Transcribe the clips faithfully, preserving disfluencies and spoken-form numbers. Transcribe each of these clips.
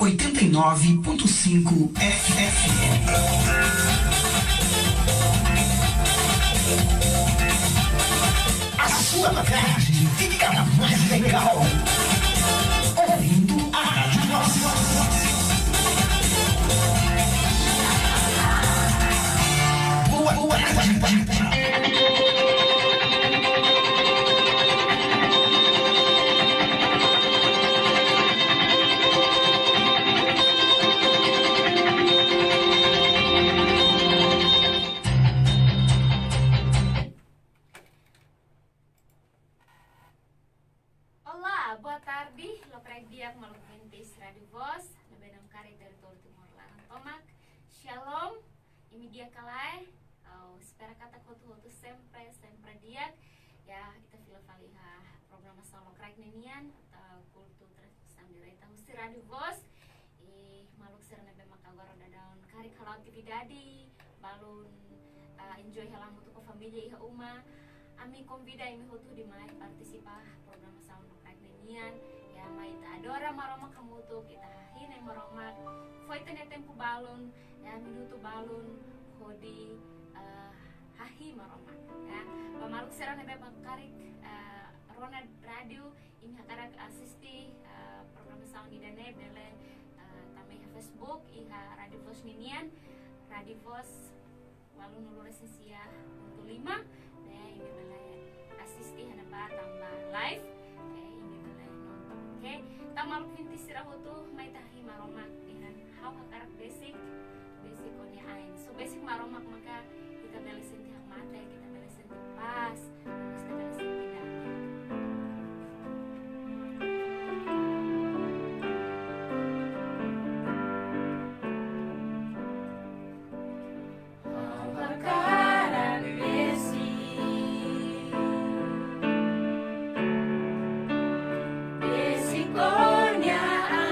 oitenta e nove ponto cinco F M. A sua tarde fica mais legal ouvindo a Rádio Voz. Boa, boa tarde. Olá, boa tarde. Lokraik di'ak maluk ouvintes Rádio Voz, ne'ebé namkari territóriu Timor laran tomak. Shalom, imi di'ak ka lae? Ha'u espera katak hotu-hotu sempre, sempre di'ak. Ya, ita fila fali iha programasaun lokraik ninian, ita kultu transmisaun direta husi Rádio Voz. I maluk sira ne'ebé maka agora daudaun karik hala'o atividade, balun, ah, enjoy hela hamutuk ho família iha uma. Ami konvida imi hotu hodi mai partisipa programasaun lokraik ninian. Ya, mai ita adora Maromak hamutuk, ita hahi'i Nai Maromak. Fó ita-nia tempu balun, ya, minutu balun, hodi, ah, hahi'i Maromak, ya. Ba maluk sira ne'ebé maka karik, ah, rona rádiu, imi hakarak asiste, ah, programasaun ida-ne'e bele, ah, tama iha Facebook, iha Rádio Voz ninian, Rádio Voz ualunulu resin sia pontu lima, ne'e imi bele asiste iha ne'ebá tanba live, ne'e imi bele nonton, oke? Entaun maluk ouvintes sira hotu, mai ita hahi'i Maromak dehan ha'u hakarak besik, besik ho nia ain. So besik Maromak maka ita bele sente hakmatek, ita bele sente pás, ita bele sente damai. Ha'u hakarak besik, besik ho nia ain.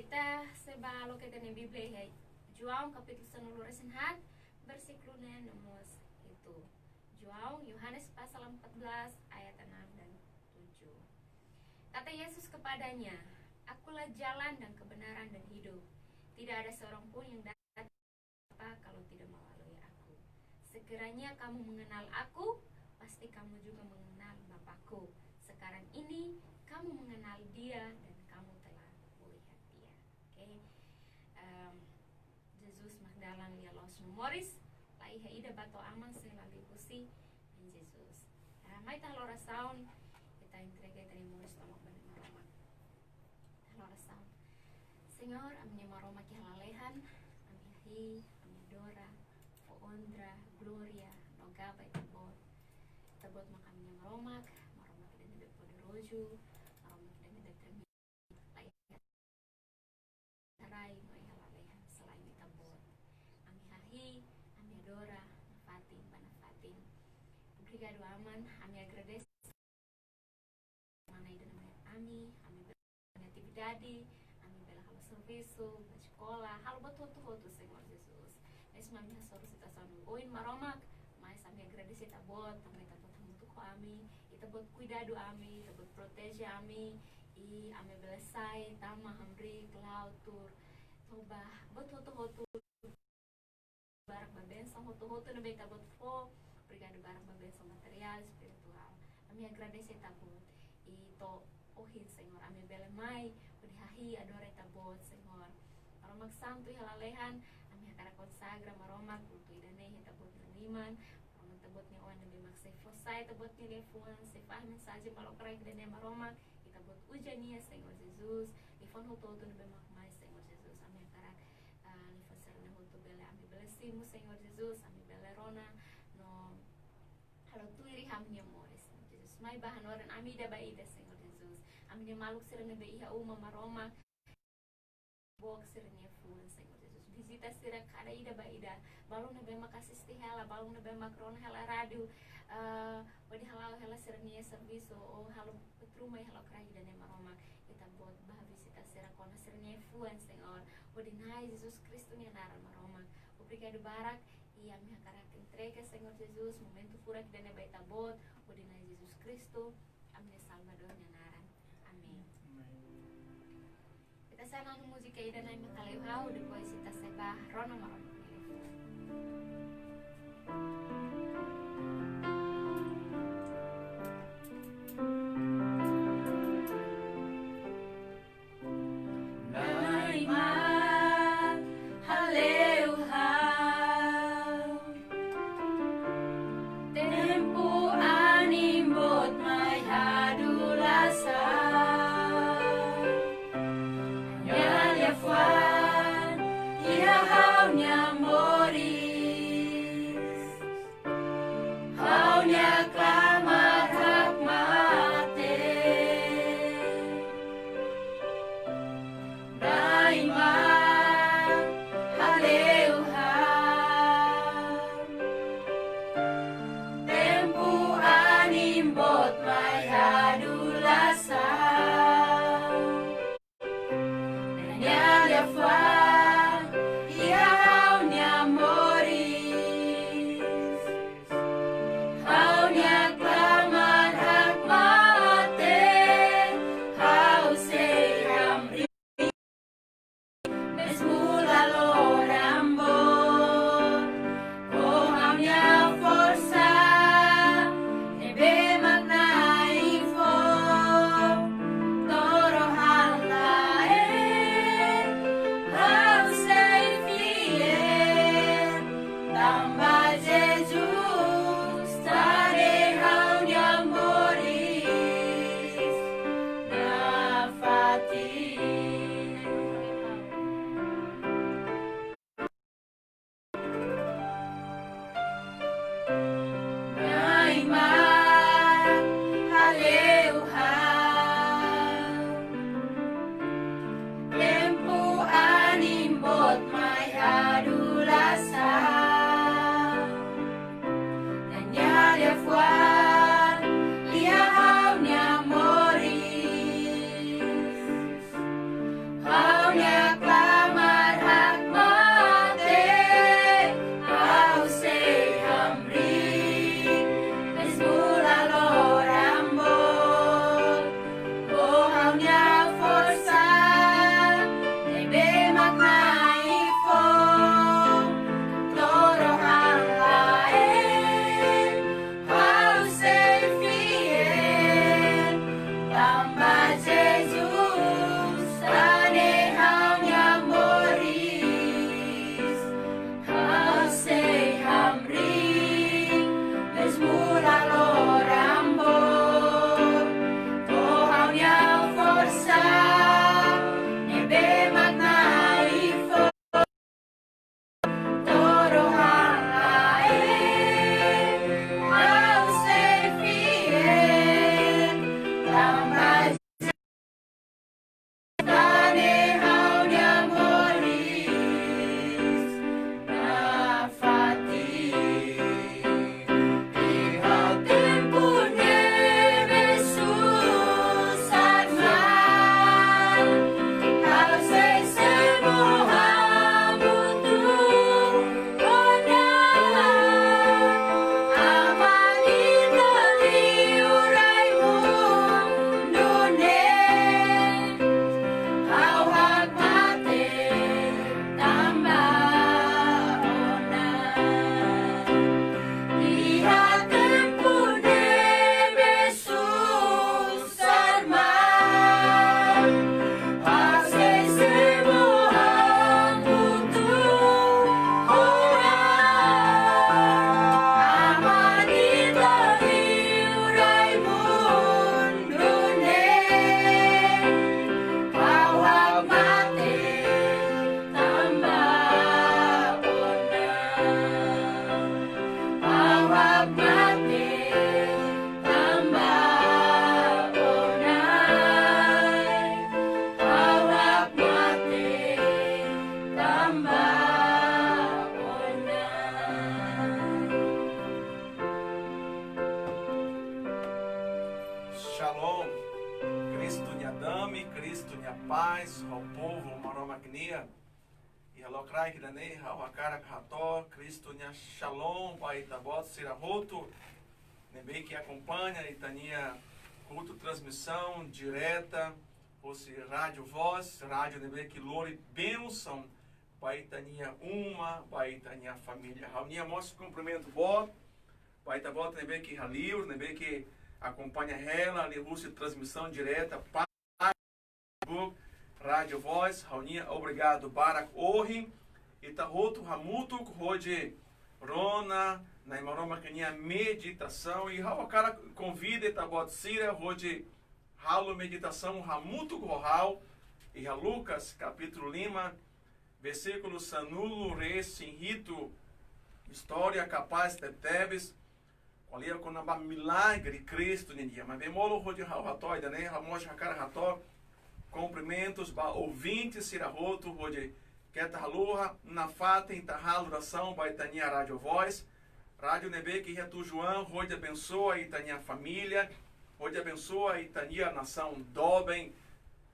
Ita sei bá loke ita-nia Bíblia iha João kapítulu sanulu-resin-haat, versíkulu neen no mós hitu. João, Yohanes pasal empat belas ayat enam dan tujuh. Kata Yesus kepadanya, "Akulah jalan dan kebenaran dan hidup. Tidak ada seorang pun yang datang kepada Bapa kalau tidak melalui Aku. Sekiranya kamu mengenal Aku, pasti kamu juga mengenal Bapa-Ku. Sekarang ini kamu mengenal Dia dan kamu telah melihat Dia." Oke. Em, Jesus mak dalan, lia-loos no moris, la iha ida bá to'o Aman se la liuhusi Jesus. Ah, mai ita halo orasaun, ita entrega ita-nia moris tomak ba Maromak. Ita halo orasaun. Señór, ami-nia Maromak iha lalehan, ami hahi'i, ami adora, fó onra, glória no gaba Ita-Boot. Ita-Boot mak ami-nia Maromak, Maromak ida ne'ebé poderozu, Maromak ida ne'ebé tremendo. Rai no iha lalehan selain Ita-Boot. Ami hahi'i, ami adora, nafatin ba nafatin. Obrigadu Aman, ami agradese mana ida ne'e mai ami, ami bele atividade, ami bele halo servisu, bá eskola, halo buat hotu-hotu, Señór Jesus. Mezmu ami hasoru situasaun oioin, Maromak, mas ami agradese Ita-Boot, tanba Ita-Boot hamutuk ho ami, Ita-Boot kuidadu ami, Ita-Boot proteje ami, i ami bele sai, tama, hamriik, la'o, tuur, toba, buat hotu-hotu. Barak ba bensaun hotu-hotu ne'ebé Ita-Boot fó. Obrigadu barak ba bensaun materiál, espirituál. Ami agradese Ita-Boot. I to'o ohin, Señór, ami bele mai hodi hahi'i, adora Ita-Boot, Señór. Maromak santu iha lalehan, ami hakarak konsagra, Maromak, kultu ida-ne'e iha Ita-Boot nia liman. Maromak, Ita-Boot nia Oan ne'ebé mak sei fó sai Ita-Boot nia liafuan, sei fahe mensajen ba lokraik ida-ne'e, Maromak. Ita-Boot uza nia, Señór Jesus. Liafuan hotu-hotu ne'ebé mak mai, Señór Jesus, ami hakarak, ah, liafuan sira-ne'e hotu bele, ami bele simu, Señór Jesus, ami bele rona no halo tuir iha ami-nia moris, Señór Jesus. Mai bá hanorin ami ida ba ida, Señór Jesus. Ami-nia maluk sira ne'ebé iha uma, Maromak, book sira-nia fuan, Señór Jesus. Vizita sira kada ida ba ida. Balun ne'ebé mak asiste hela, balun ne'ebé mak rona hela rádiu, eh, hodi hala'o hela sira-nia servisu, ou halo buat ruma iha lokraik ida-ne'e, Maromak. Ita-Boot bá vizita sira, kona sira-nia fuan, Señór. Hodi Na'i Jesus Kristu nia naran, Maromak. Obrigadu barak, i ami hakarak entrega, Señór Jesus, momentu furak ida-ne'e ba Ita-Boot, hodi Na'i Jesus Kristu, ami-nia Salvadór nia naran. Amen. Amen. Ita sei nonu múzika ida-ne'e mak hale'u ha'u, depois ita sei bá rona Maromak nia liafuan. Na'i mak hale'u ha'u. Tempu anin boot mai hadu lasá. Nia liafuan iha ha'u-nia moris. Ha'u-nia klamar hakmatek. Na'i mak hale'u ha'u. Tempu anin boot mai hadu lasá. Nia liafuan iha ha'u-nia moris. Ha'u-nia klamar hakmatek, ha'u sei hamriik. Mezmu la loran boot, ho ha'u-nia forsa ne'ebé mak Na'i fó, to'o rohan-laek. nian. Iha lokraik ida-ne'e ha'u hakarak hato'o Kristu nia shalom ba ita-boot sira hotu ne'ebé ke akompaña ita-nia kultu transmisaun direta husi Rádio Voz, rádiu ne'ebé ke lori bensaun ba ita-nia uma, ba ita-nia família. Ha'u-nia mós kumprimentu boot ba ita-boot ne'ebé ke iha liur, ne'ebé ke akompaña hela liuhusi transmisaun direta ba Facebook, Rádio Voz, ha'u-nia obrigadu barak. Ohin ita hotu hamutuk hodi rona Na'i Maromak nia meditasaun, i ha'u hakarak konvida ita-boot sira hodi halo meditasaun hamutuk ho ha'u iha Lucas kapítulu lima, versíkulu sanulu-resin-hitu. Istória kapás tebetebes, ko'alia kona-ba milagre Kristu nian. Maibé molok hodi ha'u hato'o ida-ne'e, ha'u mós hakarak hato'o kumprimentus ba ouvinte sira hotu hodi keta haluha nafatin ita halo orasaun ba ita-nia Rádio Voz, rádiu ne'ebé ke iha tujuan hodi abensoa ita-nia família, hodi abensoa ita-nia nasaun doben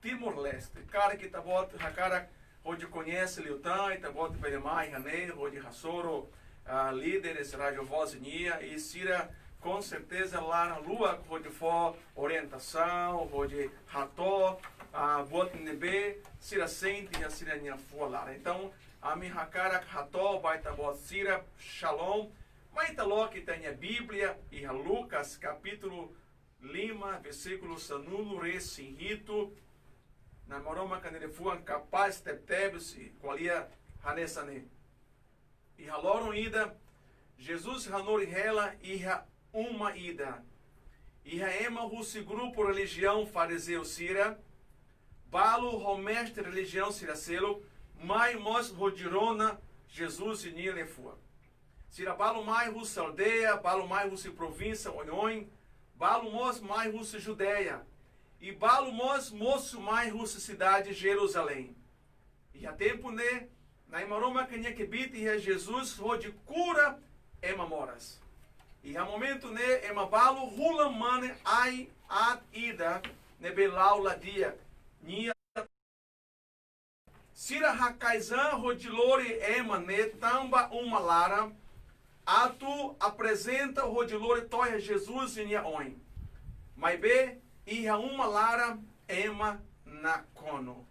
Timor-Leste. Karik ita-boot hakarak hodi koñese liután, ita-boot bele mai iha-ne'e hodi hasoru, ah, líderes Rádio Voz nian, i sira com certeza laran-luak hodi fó orientasaun, hodi hato'o, ah, buat ne'ebé sira sente iha sira-nia fuan laran. Entaun, ami hakarak hato'o ba ita-boot sira shalom. Mai ita loke ita-nia Bíblia iha Lucas kapítulu lima, versíkulu sanulu-resin-hitu. Na'i Maromak nia liafuan kapás tebetebes, ko'alia hanesan ne'e: Iha loron ida, Jesus hanorin hela iha uma ida. Iha ema husi grupu relijiaun farizeu sira, balu ho mestre relijiaun sira seluk, mai mós hodi rona Jesus nia liafuan. Sira balu mai husi aldeia, balu mai husi provínsia oioin, balu mós mai husi Judeia, i balu mós mosu mai husi sidade Jerusalém. Iha tempu ne'e, Na'i Maromak nia kbiit iha Jesus hodi kura ema moras. Iha momentu ne'e ema balu hulan mane aat ida ne'ebé la'o la di'ak. Nia Sira haka'as an hodi lori ema ne'e tanba uma laran atu aprezenta hodi lori to'o iha Jesus nia oin. Maibé iha uma laran ema nakonu.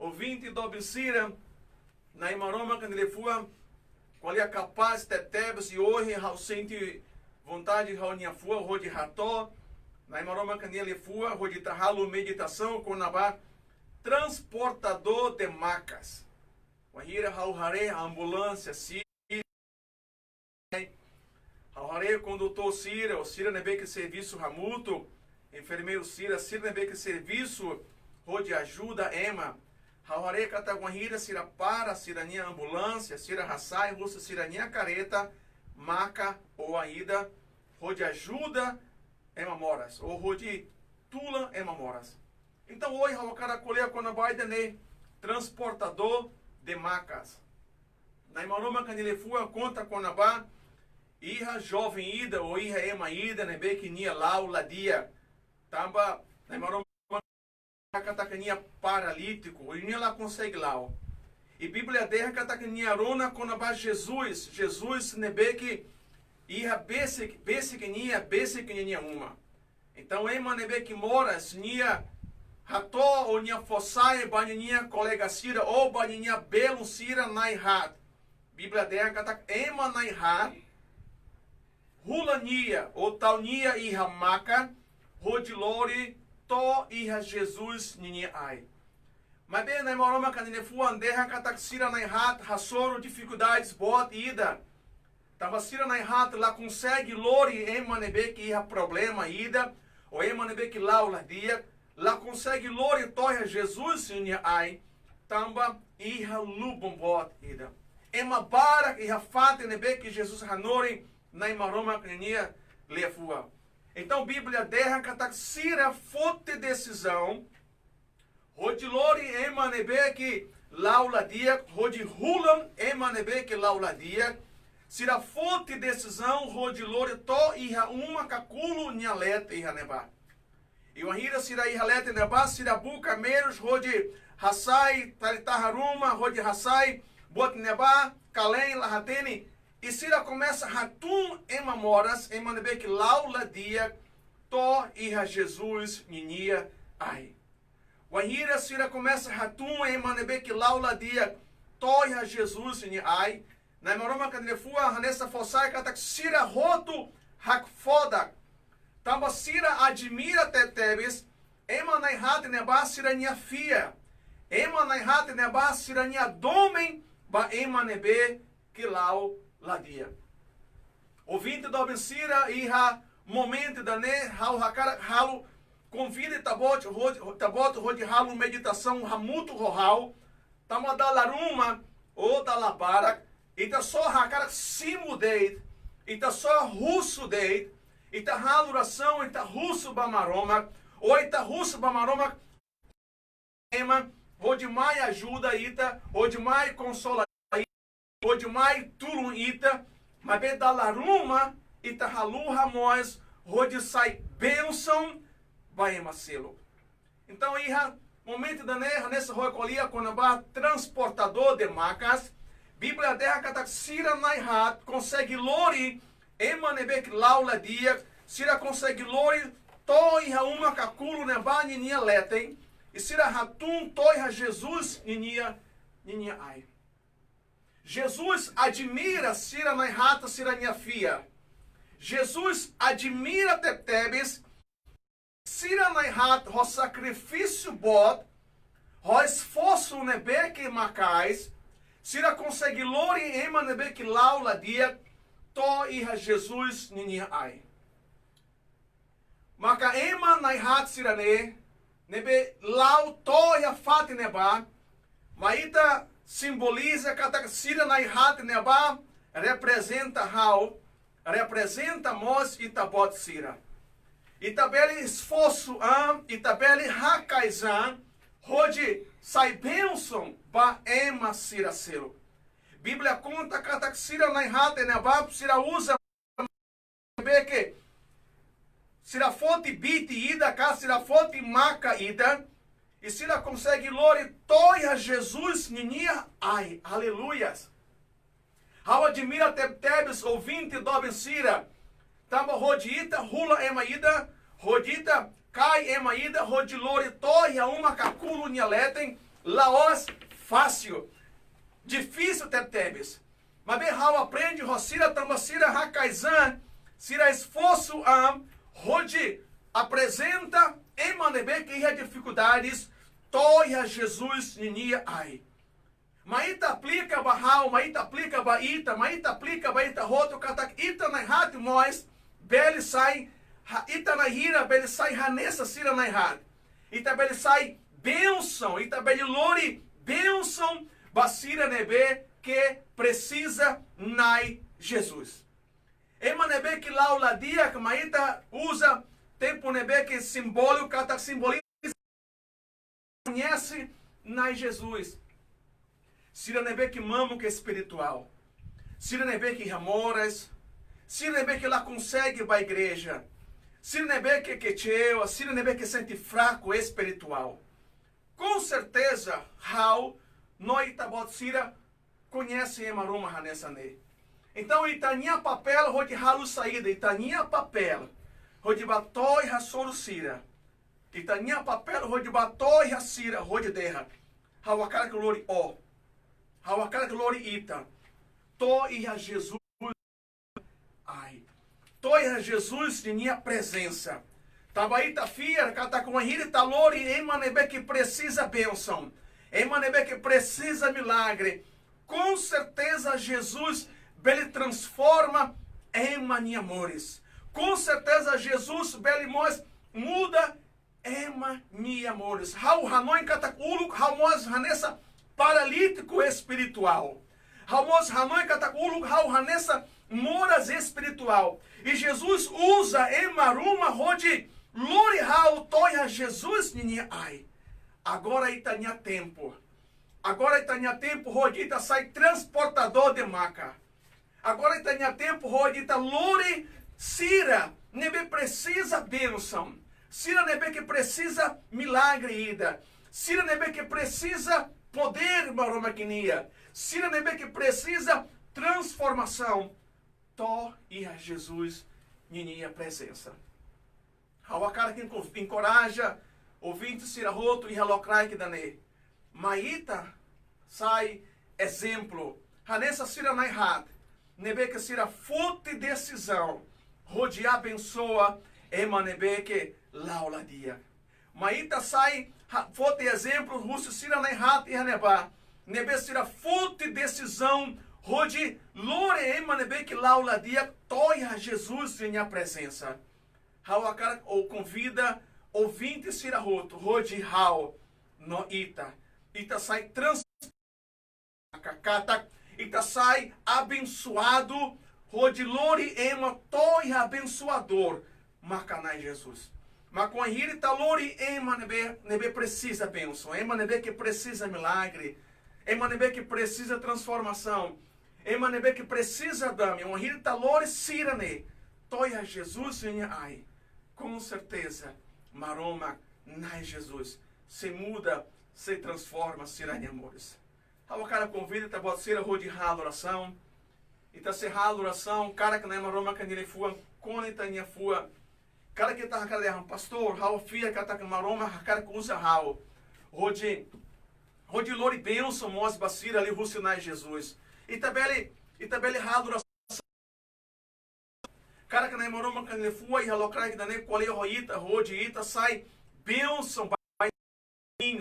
Ouvinte doben sira, Na'i Maromak nia liafuan ko'alia kapás tebetebes, i ohin ha'u sente vontade ha'u-nia fuan hodi hato'o Na'i Maromak nia liafuan hodi ita halo meditasaun kona-ba transportadór de macas. Wainhira ha'u haree ambulánsia sira, ha'u haree kondutór sira, ou sira ne'ebé ke servisu hamutuk, enfermeiru sira, sira ne'ebé ke servisu hodi ajuda ema. Ha'u haree katak wainhira sira para sira-nia ambulánsia, sira hasai husi sira-nia kareta maka ou aida hodi ajuda ema moras, ou hodi tulan ema moras. Entaun, ohin ha'u hakarak ko'alia kona-ba ida-ne'e, transportadór de macas. Na'i Maromak nia liafuan konta kona-ba iha joven ida, ou iha ema ida ne'ebé ke nia la'o la di'ak. Tanba Na'i Maromak katak nia paralítiku, ou nia la konsege la'o. I Bíblia dehan katak nia rona kona-ba Jesus, Jesus ne'ebé ke iha besik, besik nia, besik nia uma. Entaun, ema ne'ebé ke moras, nia hato'o ou nia fó sai ba nia kolega sira ou ba nia belun sira na'in-haat. Bíblia dehan katak ema na'in-haat hulan nia ou tau nia iha maka hodi lori to'o iha Jesus ninia ain. Maibé Na'i Maromak nia liafuan dehan katak sira na'in-haat hasoru difikuldades boot ida. Tanba sira na'in-haat la konsege lori ema ne'ebé ke iha problema ida, ou ema ne'ebé ke la'o la di'ak, la konsege lori to'o iha Jesus nia ain, tanba iha lubun boot ida. Ema barak iha fatin ne'ebé ke Jesus hanorin Na'i Maromak nia liafuan. Entaun, Bíblia dehan katak sira foti desizaun hodi lori ema ne'ebé ke la'o la di'ak, hodi hulan ema ne'ebé ke la'o la di'ak, sira foti desizaun hodi lori to'o iha uma ka kulu nia leet iha ne'ebá. I wainhira sira iha leten ne'ebá, sira buka meius hodi hasai, tali tahan ruma, hodi hasai buat ne'ebá, kalen la hatene. I sira komesa hatún ema moras, ema ne'ebé ke la'o la di'ak, to'o iha Jesus ninia ain. Wainhira sira komesa hatún ema ne'ebé ke la'o la di'ak, to'o iha Jesus ninia ain, Na'i Maromak nia liafuan hanesan fó sai katak sira hotu hakfodak. Tanba sira admira tebetebes ema na'in-haat ne'ebá sira-nia fiar. Ema na'in-haat ne'ebá sira-nia domin ba ema ne'ebé ke la'o la di'ak. Ouvinte doben sira, iha momentu ida-ne'e ha'u hakarak halo konvite ita-boot hodi, ita-boot hodi halo meditasaun hamutuk ho ha'u. Tanba dala ruma ou dala barak, ita só hakarak simu de'it, ita só husu de'it, ita halo orasaun, ita husu ba Maromak, ou ita husu ba Maromak ema hodi mai ajuda ita, hodi mai konsola ita, hodi mai tulun ita, maibé dala ruma ita haluha mós hodi sai bensaun ba ema seluk. Entaun, iha momentu ida-ne'e, hanesan ha'u ko'alia kona-ba transportadór de makas, Bíblia dehan katak sira na'in-haat konsege lori ema ne'ebé ke la'o la di'ak, sira konsege lori to'o iha uma kakuluk ne'ebá ninia leten, i sira hatún to'o iha Jesus ninia, ninia ain. Jesus admira sira na'in-haat sira-nia fiar. Jesus admira tebetebes sira na'in-haat ho sakrifísiu boot, ho esforsu ne'ebé ke maka'as, sira konsege lori ema ne'ebé ke la'o la di'ak to'o iha Jesus ninia ain. Maka ema na'in-haat sira-ne'e, ne'ebé la'o to'o iha fatin ne'ebá, mai ita simboliza katak sira na'in-haat ne'ebá reprezenta ha'u, reprezenta mós ita-boot sira. Ita bele esforsu an, ita bele haka'as an, hodi sai bensaun ba ema sira seluk. Bíblia konta katak sira na'in-haat ne'ebá, sira uza ne'ebé ke sira foti biti ida ka sira foti maka ida, i sira konsege lori to'o iha Jesus ninia ain. Aleluias. Ha'u admira tebetebes ouvinte doben sira. Tanba hodi ita hola ema ida, hodi ita kaer ema ida, hodi lori to'o iha uma kakuluk nia leten, la'ós fasil. Difisil tebetebes. Maibé ha'u aprende ho sira tanba sira haka'as an, sira esforsu an, hodi aprezenta ema ne'ebé ke iha difikuldades to'o iha Jesus ninia ain. Mai ita aplika ba ha'u, mai ita aplika ba ita, mai ita aplika ba ita hotu katak ita na'in-haat mós bele sai, ha, ita na'in-hira bele sai hanesan sira na'in-haat. Ita bele sai bensaun, ita bele lori bensaun ba sira ne'ebé ke presiza Na'i Jesus. Ema ne'ebé ke la'o la di'ak, mai ita uza tempu ne'ebé ke simbóliku katak simboliza koñese Na'i Jesus. Sira ne'ebé ke mamuk espirituál. Sira ne'ebé ke iha moras. Sira ne'ebé ke la konsege bá igreja. Sira ne'ebé ke kecewa, sira ne'ebé ke sente fraku espirituál. Com certeza, ha'u no ita-boot sira koñese ema ruma hanesan ne'e. Entaun, ita-nia papél hodi halo saida, ita-nia papél hodi bá to'o iha hasoru sira. Ita-nia papél hodi bá to'o iha sira, hodi dehan: ha'u hakarak lori ó. Ha'u hakarak lori ita to'o iha Jesus ain. To'o iha Jesus ninia prezensa. Tanba ita fiar katak wainhira ita lori ema ne'ebé ke presiza bensaun, ema ne'ebé ke presiza milagre, com certeza Jesus bele transforma ema nia moris. Com certeza Jesus bele mós muda ema nia moris. Ha'u hanoin katak uluk ha'u mós hanesan paralítiku espirituál. Ha'u mós hanoin katak uluk ha'u hanesan moras espirituál. I Jesus uza ema ruma hodi lori ha'u to'o iha Jesus ninia ain. Agora ita-nia tempu. Agora ita-nia tempu hodi ita sai transportadór de maka. Agora ita-nia tempu hodi ita lori sira ne'ebé presiza bensaun. Sira ne'ebé ke presiza milagre ida. Sira ne'ebé ke presiza podér Maromak nian. Sira ne'ebé ke presiza transformasaun. To'o iha Jesus ninia prezensa. Ha'u hakarak enko-, enkoraja ouvinte sira hotu iha lokraik ida-ne'e. Mai ita sai ezemplu. Hanesan sira na'in-haat ne'ebé ke sira foti desizaun hodi abensoa ema ne'ebé ke la'o la di'ak. Mai ita sai ha-, foti ezemplu husi sira na'in-haat iha ne'ebá ne'ebé sira foti desizaun hodi lori ema ne'ebé ke la'o la di'ak to'o iha Jesus ninia prezensa. Ha'u hakarak konvida ouvinte sira hotu hodi ha'u no ita. Ita sai trans-, katak ita sai abensoadu hodi lori ema to'o iha abensoadór, maka Na'i Jesus. Maka wainhira ita lori ema ne'ebé, ne'ebé presiza bensaun, ema ne'ebé ke presiza milagre, ema ne'ebé ke presiza transformasaun, ema ne'ebé ke presiza dame, wainhira ita lori sira-ne'e to'o iha Jesus ninia ain, com certeza, Maromak Na'i Jesus sei muda, sei transforma sira-nia moris. Ha'u hakarak konvida ita-boot sira hodi halo orasaun. Ita sei halo orasaun, karik Na'i Maromak nia liafuan kona ita-nia fuan. Karik ita hakarak dehan, pastór, ha'u fiar katak Maromak hakarak uza ha'u hodi, hodi lori bensaun mós ba sira liuhusi Na'i Jesus. Ita bele, ita bele halo orasaun. Karik Na'i Maromak nia liafuan iha lokraik ida-ne'e ko'alia ho ita, hodi ita sai bensaun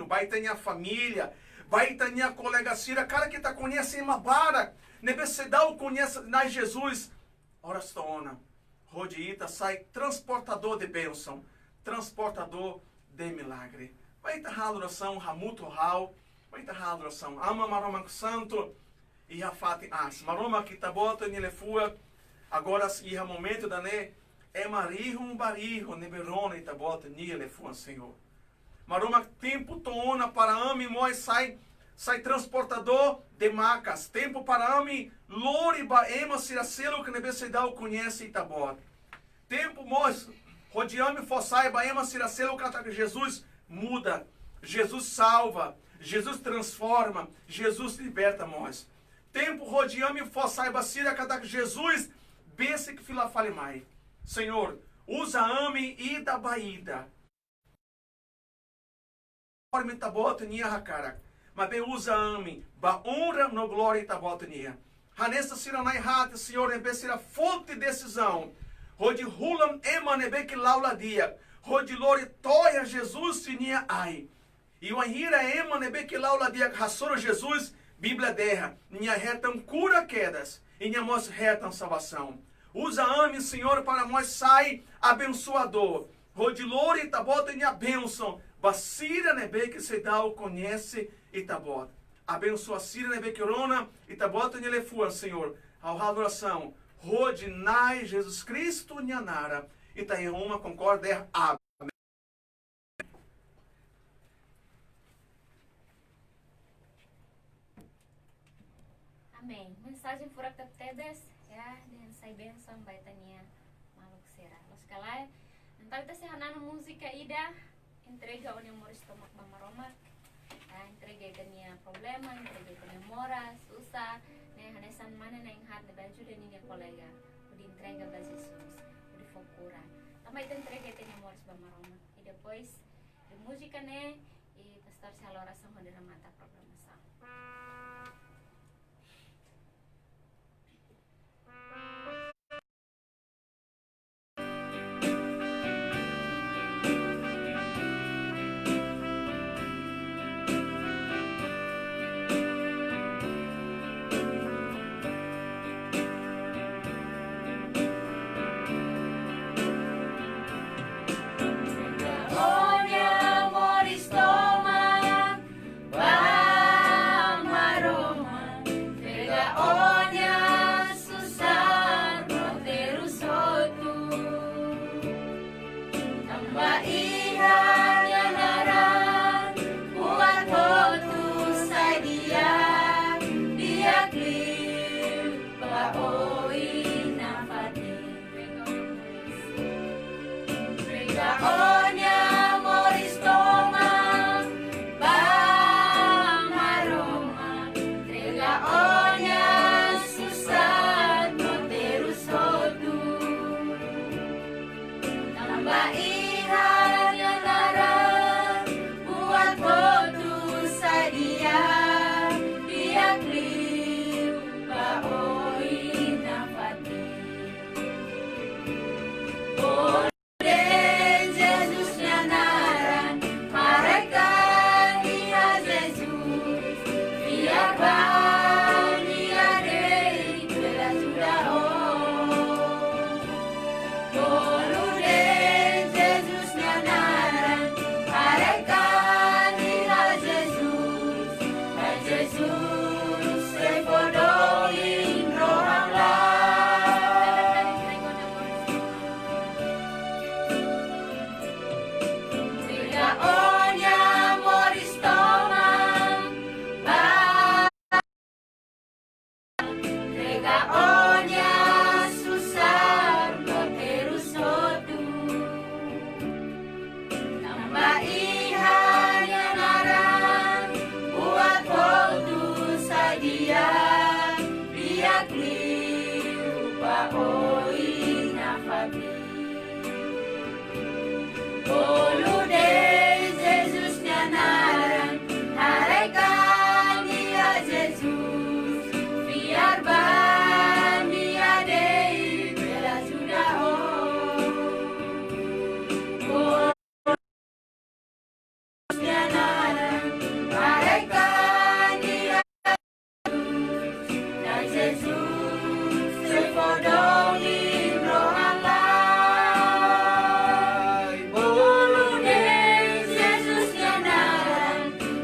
ba ita-nia família, ba ita-nia kolega sira, karik ita koñese ema barak ne'ebé seidauk koñese Na'i Jesus. Orasaun ona hodi ita sai transportadór de bensaun, transportadór de milagre. Mai ita halo orasaun hamutuk ho ha'u, mai ita halo orasaun. Aman Maromak santu, iha fatin aas. Maromak, Ita-Boot nia liafuan agora iha momentu ida-ne'e, ema rihun ba rihun ne'ebé rona Ita-Boot nia liafuan, Señór. Maromak, tempu to'o ona para ami mós sai, sai transportadór de makas. Tempu para ami lori ba ema sira seluk ne'ebé seidauk koñese Ita-Boot. Tempu mós hodi ami fó sai ba ema sira seluk katak Jesus muda, Jesus salva, Jesus transforma, Jesus liberta mós. Tempu hodi ami fó sai ba sira katak Jesus besik fila fali mai. Señór, uza ami ida ba ida, konforme Ita-Boot nia hakarak, maibé uza ami ba onra no glória Ita-Boot nian. Hanesan sira na'in-haat, Señór, ne'ebé sira foti desizaun hodi hulan ema ne'ebé ke la'o la di'ak, hodi lori to'o iha Jesus ninia ain. I wainhira ema ne'ebé ke la'o la di'ak hasoru Jesus, Bíblia dehan, nia hetan kura kedas, i nia mós hetan salvasaun. Uza ami, Señór, para mós sai abensoadór, hodi lori Ita-Boot nia bensaun ba sira ne'ebé ke seidauk koñese Ita-Boot. Abensoa sira ne'ebé ke rona Ita-Boot nia liafuan, Señór. Ha'u halo orasaun hodi Na'i Jesus Kristu nia naran. Ita iha uma konkorda, amen. Amen. Mensajen furak tebetebes, ya, dehan sai bensaun ba ita-nia maluk sira. Loos ka lae, entaun ita sei hananu múzika ida, entrega ó-nia moris tomak ba Maromak. Ah, entrega ita-nia problema, entrega ita-nia moras, susar, ne'e hanesan mane na'in-haat ne'ebé ajuda ninia kolega hodi entrega ba Jesus, hodi fó kura. Tanba ita entrega ita-nia moris ba Maromak. I depois de múzika ne'e, i pastór sei halo orasaun hodi remata programasaun. Ó-nia susar no terus hotu. Tanba iha nia naran buat hotu sai di'ak, di'ak liu ba oin nafatin. Bolu de'it Jesus nia naran, haraik an iha Jesus, fiar ba nia de'it bele ajuda ó. Bolu de'it Jesus nia naran, haraik an iha Jesus, Na'i Jesus sei fó domin rohan-laek. Entrega ó-nia moris tomak ba, entrega ó-nia susar no terus hotu. Tanba iha nia naran buat hotu sai di'ak, di'ak liu ba oin nafatin. Bolu de'it Jesus nia naran, haraik an iha Jesus, fiar ba nia de'it bele ajuda ó. Bolu de'it Jesus nia naran, haraik an iha Na'i Jesus sei fó domin rohan-laek. Bolu de'it Jesus nia naran,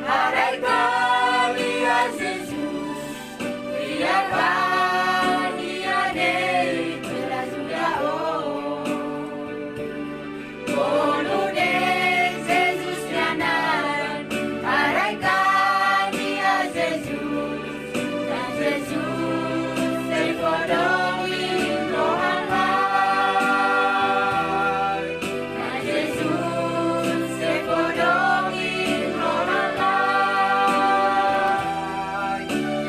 haraik an iha Jesus, fiar ba nia de'it bele ajuda ó. Bolu de'it Jesus nia naran, haraik an iha Jesus, Na'i Jesus sei fó domin rohan-laek. Na'i Jesus sei fó domin rohan-laek.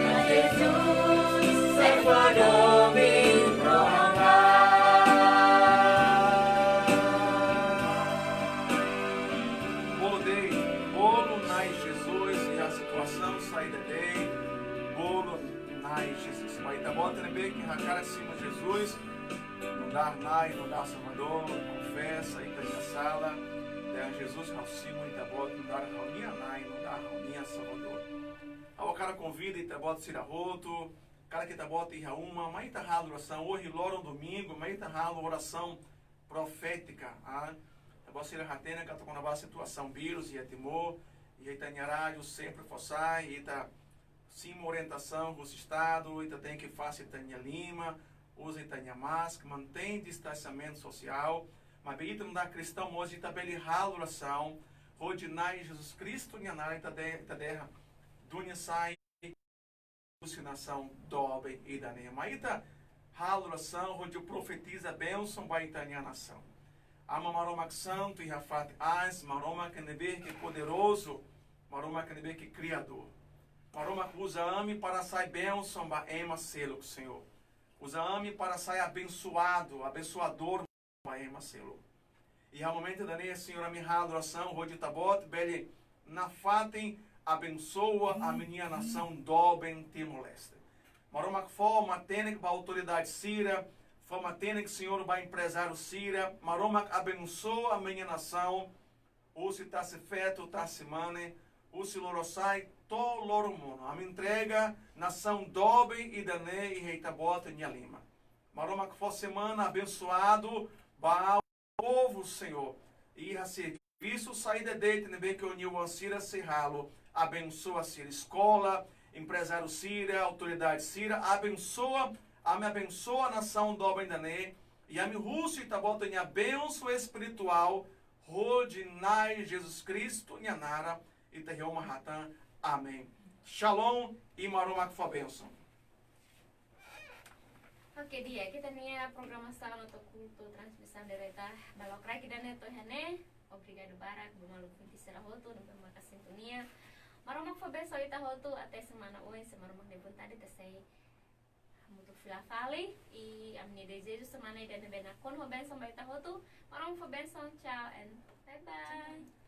Na'i Jesus sei fó domin rohan-laek. Bolu de'it, bolu Na'i Jesus iha situasaun saida de'it, bolu Na'i Jesus. Ba ita-boot ne'ebé ke hakarak simu Jesus, nu'udar Na'i, nu'udar Salvadór, konfesa ita-nia sala, dehan Jesus ha'u simu Ita-Boot nu'udar ha'u-nia Na'i, nu'udar ha'u-nia Salvadór. Ha'u hakarak konvida ita-boot sira hotu, karik ita-boot iha uma, mai ita halo orasaun, ohin loron domingu, mai ita halo orasaun profétika, ah. Ita-boot sira hatene katak kona-ba situasaun vírus iha Timor, iha ita-nia rádiu sempre fó sai, ita simu orientasaun husi Estadu, ita tenke fase ita-nia liman, uza ita-nia máskara, mantein distansiamentu sosiál, maibé ita nu'udar kristaun mós ita bele halo orasaun, hodi Na'i Jesus Kristu nia naran ita de-, ita dehan, duni sai husi nasaun doben ida-ne'e. Mai ita halo orasaun hodi profetiza bensaun ba ita-nia nasaun. Aman Maromak Santu iha fatin aas, Maromak ne'ebé ke poderozu, Maromak ne'ebé ke kriadór. Maromak uza ami para sai bensaun ba ema seluk, Señór. Uza ami para sai abensoadu, abensoadór ba ema seluk. Iha momentu ida-ne'e, Señór, ami halo orasaun hodi Ita-Boot bele nafatin abensoa ami-nia nasaun doben Timor-Leste. Maromak fó matenek ba autoridade sira, fó matenek, Señór, ba emprezáriu sira, Maromak abensoa ami-nia nasaun, husi tasi-feto, tasi-mane, husi lorosa'e to'o loromonu. Ami entrega nasaun doben ida-ne'e iha Ita-Boot nia liman. Maromak fó semana abensoadu ba povu, Señór. Iha servisu saida de'it ne'ebé ke ó-nia oan sira sei halo, abensoa sira. Eskola, emprezáriu sira, autoridade sira, abensoa, ami abensoa nasaun doben ida-ne'e, i ami husu Ita-Boot nia bensaun espirituál, hodi Na'i Jesus Kristu nia naran, ita iha uma hatán. Amen. Shalom, i Maromak fó bensaun. Oke, di'ak, ita-nia programasaun atu kultu transmisaun direta ba lokraik ida-ne'e to'o iha ne'e. Obrigadu barak ba maluk ouvinte sira hotu ne'ebé maka sintonia. Maromak fó bensaun ita hotu, até semana oin, se Maromak nia vontade. Hamutuk fila fali, i ami-nia dezeju semana ida ne'ebé nakonu ho bensaun ba ita hotu. Maromak fó bensaun. Tchau and bye bye.